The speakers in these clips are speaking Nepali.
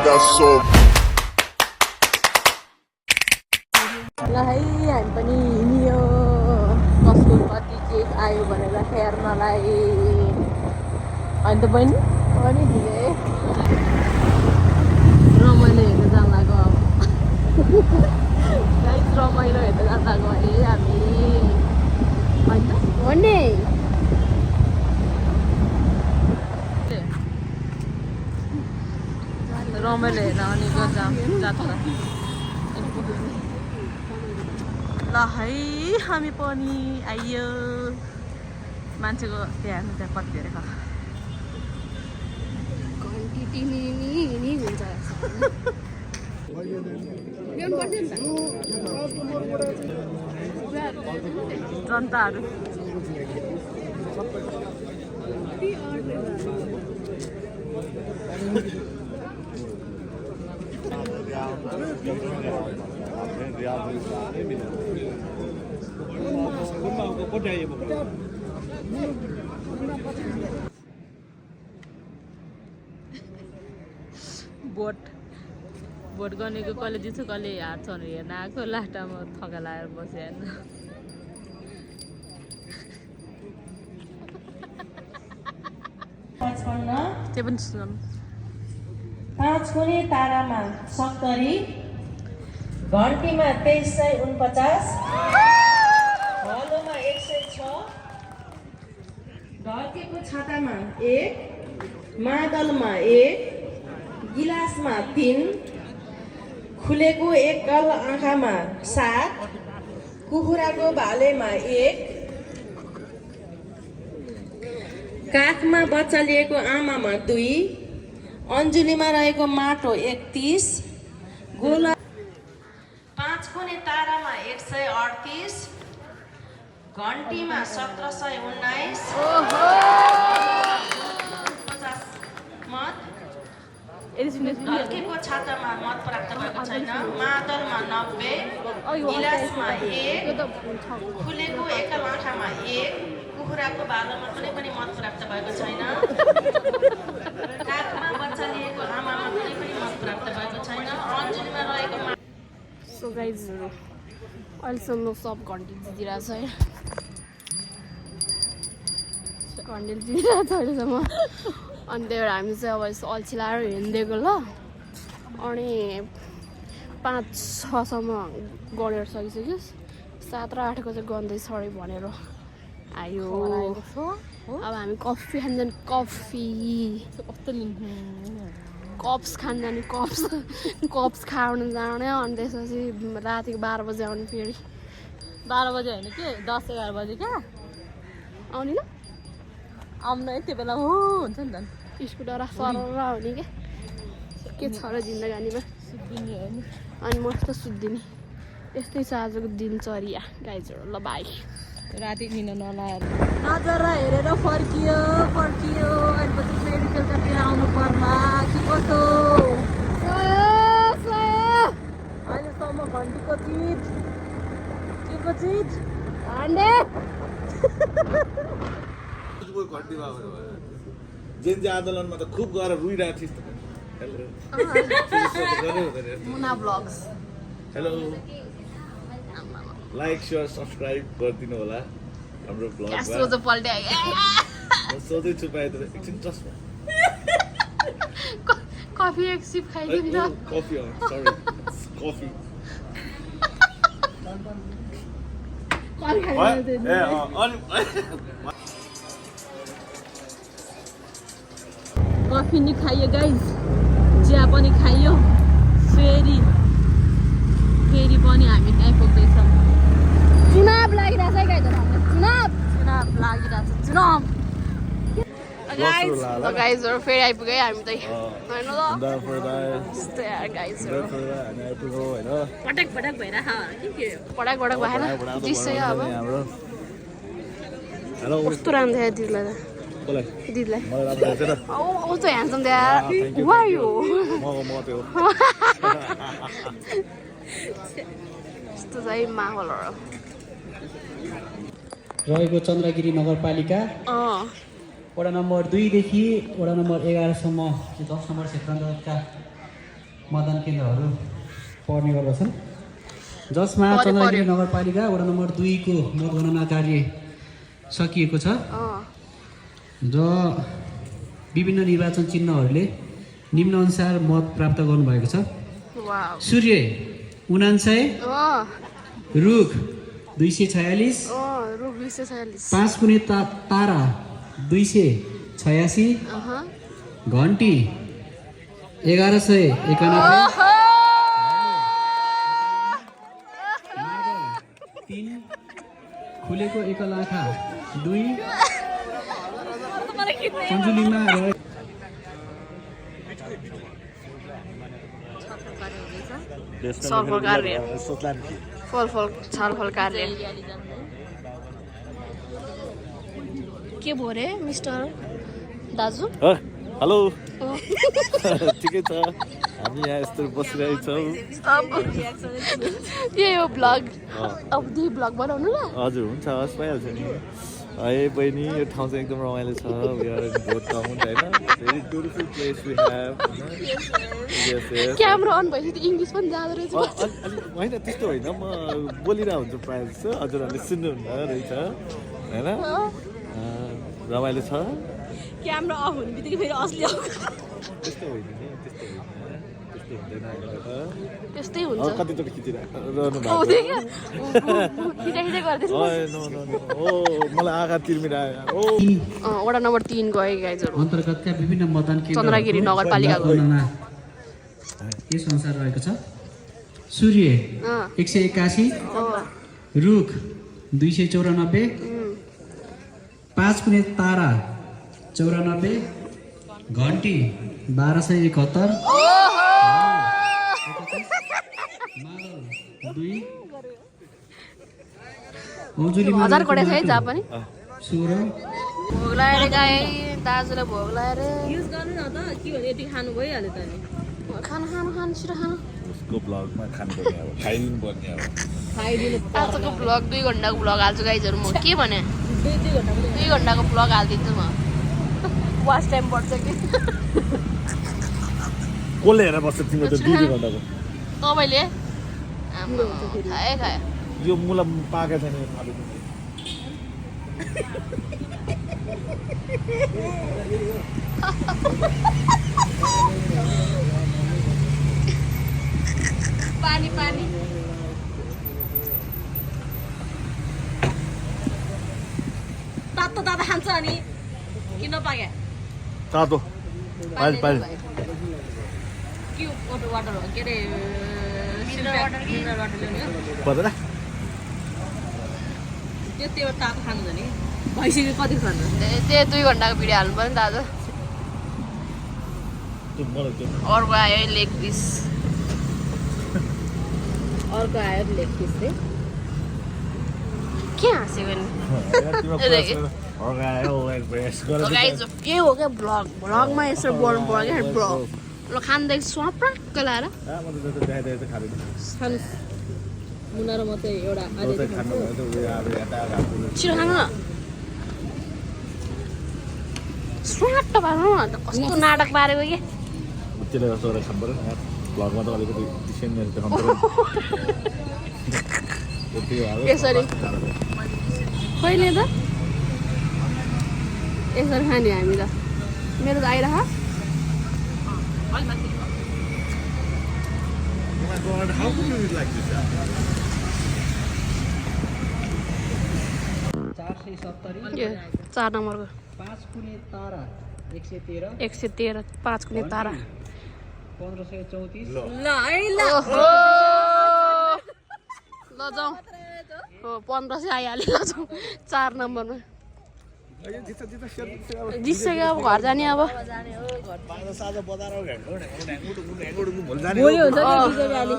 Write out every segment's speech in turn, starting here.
got so. ल है हामी पनि हिँड्यो कसको कति केक आयो भनेर हेर्नलाई अनि त बहिनी पनि ढिलै रमाइलो हेर्न जान लाग्यो अब रमाइलो हेर्न जान लाग्यो है हामी होइन हो नि रमाइलो हेर्न अनेको जात्रा ल है हामी पनि आइयो मान्छेको त्यहाँ कति धेरै घन्टी टिनी हुन्छ जनताहरू भोट गर्नेको कसले जित्छ कसले हार्छ भनेर हेर्न आएको लास्टमा थका लगाएर बस्यो हेर्न त्यो पनि सुनाउनु 5 कुने तारामा 70 घन्टीमा 2349 हलोमा 106 ढल्केको छातामा 1 मादलमा 1 गिलासमा 3 खुलेको एकल आँखामा 7 कुखुराको भालेमा 1 काखमा बच्चा लिएको आमामा 2 अन्जुलीमा रहेको माटो 31 गोला 5 कुने तारामा 138 घन्टीमा 1719 50 मत ढल्केको छातामा मत प्राप्त भएको छैन मादलमा 90 गिलासमा 1 खुलेको एकल आँखामा 1 कुखुराको भालोमा कुनै पनि मत प्राप्त भएको छैन काखमा बच्चा लिएको आमामा कुनै पनि मत प्राप्त भएको छैन अन्जुलीमा रहेको सो गाइजहरू अहिलेसम्म सब घन्टी जितिरहेको छ है घन्टी जितिरहेको छ अहिलेसम्म अनि त्यही भएर हामी चाहिँ अब यस्तो अल्छी लाएर हिँडिदिएको ल अनि 5-6सम्म गरेर सकिसक्यो 7 र 8को चाहिँ गर्दैछ अरे भनेर आयो अब हामी कफी खान जाने कफी कस्तो कप्स खान जाने कप्स खान जाने अनि त्यसपछि रातिको 12 बजे आउने फेरि 12 बजे होइन के 10-11 बजे क्या आउने ल आउनु है त्यो बेला हो हुन्छ नि त स्कुटर सरर हुने क्या के छ र जिन्दगानीमा सुत्दिने होइन अनि म त सुत्दिने यस्तै छ आजको दिनचर्या गाइजहरू ल बाई राति दिन नलाएर नजरा हेरेर फर्कियो अनि पछि फेरि बेलुकातिर आउनु पर्ला के कसो अहिलेसम्म घन्टीको चिज के को चिज हान्डे जेन्जी आन्दोलनमा त खुब गएर रुइरहेको थिइस् Muna vlogs hello like share subscribe गरिदिनु होला हाम्रो ब्लगमा सोझो पल्टे सोधै छु पाए त एकछिन चस्मा कफी एक सिप खाइदिन्छ कफी सरी कफी कफी नि खाइयो गाइज चिया पनि खाइयो फेरि पनि हामी आइपुग्दैछौँ चुनाव लागिरहेछ है गाइज चुनाव लागिरहेछ चुनाव गाइजहरू फेरि आइपुग्यो है हामी त होइन पटक भइरहेको के पटक भएन जिस्यो अब कस्तो राम्रो थियो दिदीलाई औ त ह्यान्डसम थियो वायो यस्तो चाहिँ माहौलहरू रहेको चन्द्रगिरी नगरपालिका वडा नम्बर 2 देखि वडा नम्बर 11 सम्म 10 नम्बर क्षेत्र अन्तर्गतका मतदान केन्द्रहरू पर्ने गर्दछन्, जसमा चन्द्रगिरी नगरपालिका वडा नम्बर 2 को मतगणना कार्य सकिएको छ। र विभिन्न निर्वाचन चिन्हहरूले निम्नअनुसार मत प्राप्त गर्नुभएको छ। सूर्य 79, रुख 246, 5 कुने तारा 286, घन्टी 1191, 3 खुलेको एकलाखा 2 पञ्जुलीमा छलफल कार्य छलफल कार्य के भयो रे मिस्टर दाजु? हेलो ठिकै छ, हामी यहाँ यस्तो बसिरहेको छौँ। यही हो ब्लग। अब त्यही ब्लग बनाउनु ल। हजुर हुन्छ, हस् भइहाल्छ नि। है बहिनी, यो ठाउँ चाहिँ एकदम रमाइलो छ। भोट काउन्ट होइन, very beautiful place we have. Camera on भएपछि इङ्ग्लिस पनि जाँदो रहेछ। होइन त्यस्तो होइन, म बोलिरहेको हुन्छु प्रायः जस्तो, हजुरहरूले सुन्नुहुन्न रहेछ होइन। रमाइलो छ। क्यामेरा अफ हुने बित्तिकै फेरि असली त्यस्तो होइन नि, त्यस्तो हुँदैन। त्यस्तै हुन्छ। कतिचोटि खिचिरहनु भएको मलाई आँखा तिर्मिरहेको। वडा नम्बर 3 गए गाइजहरू अन्तर्गतका विभिन्न मतदान केन्द्र चन्द्रगिरी नगरपालिकाको यस अनुसार रहेको छ। सूर्य 181, रुख 294, 5 कुने तारा 94, घन्टी 1271, औजुलीमा 1000 कोडे छ है जहाँ पनि। 16 भोग लगाएर गए दाजुलाई भोग लगाएर युज गर्नु न त, के भन्यो यति खानु भइहाल्यो त नि। खानु छिटो खानु। उसको ब्लगमा खानुपर्ने अब, खाइदिनु पर्ने अब। आजको ब्लग 2 घन्टाको ब्लग हाल्छु गाइजहरू। म के भने 2 घन्टाको ब्लग हालिदिन्छु म। वाच टाइम बढ्छ कि कसले हेरेर बस्छ तिम्रो त 2 घन्टाको? तपाईँले खायो यो मुला पाकेको छैन, यो फाल्यो। पानी पानी तातो तातो खान्छ अनि किन पाक्या तातो पानी पानी के वाटर हो के अरे मिनरल वाटर ल्याउने हो पर्दैन त्यो तातो खानु छ नि। भइसक्यो कति खानु? त्यही 2 घन्टाको भिडियो हाल्नु पर्यो नि दाजु। अर्को आयो लेग पिस। अर्को आयो लेग पिस रे। के हाँसेको नि? गाइज के हो क्या भ्लगमा यसो बोल्नु पर्यो क्या ब्लग। ल खाँदै स्वाप्राक्क लाएर मुना र म चाहिँ एउटा छिटो खानु न। स्वाट पार्नु न, कस्तो नाटक पारेको के। त्यसले जस्तो गरेर खानु पऱ्यो नि, भ्लगमा त अलिकति सिनियर देखाउनु पऱ्यो। यसरी कहिले त यसरी खाने हामी त। मेरो त आइरह 4 नम्बरको 5 कुने तारा 113, 113 5 कुने तारा 1534, ल है ल ल जाउँ। हो 1500 आइहाल्यो। ल जाउँ 4 नम्बरमा। जित्सक्यो अब घर जाने अब। भोलि हुन्छ नि बिजेपी आली।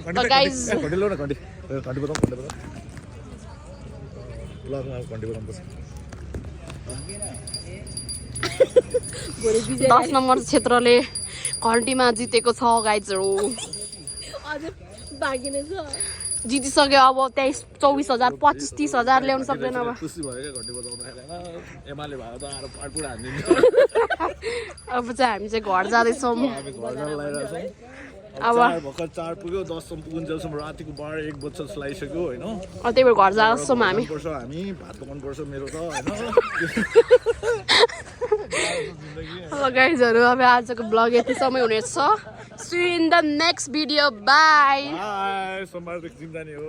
ल गाइज भोलि बिजेपी 10 नम्बर क्षेत्रले घन्टीमा जितेको छ गाइजहरू। अझै बाँकी नै छ। जितिसक्यो अब 23-24,000 25-30,000 ल्याउनु सक्दैन अब खुसी भयो क्या घन्टी बजाउँदाखेरि होइन एमाले भएको त आएर पाटपुट हानिदिन्छ अब चाहिँ हामी चाहिँ घर जाँदैछौँ हामी घर जान लागिरहेको छौँ अब भर्खर 4 पुग्यो 10 सम्म पुगुन्जेलसम्म रातिको 12-1 बज्छ जस्तो लागिसक्यो होइन त्यही भएर घर जाँदैछौँ हामी हामी भात पकाउनु पर्छ मेरो त होइन हेलो गाइजहरू अब आजको ब्लग यतिसम्मै हुनेछ see in the next video bye सोमबारदेखि जिम जाने हो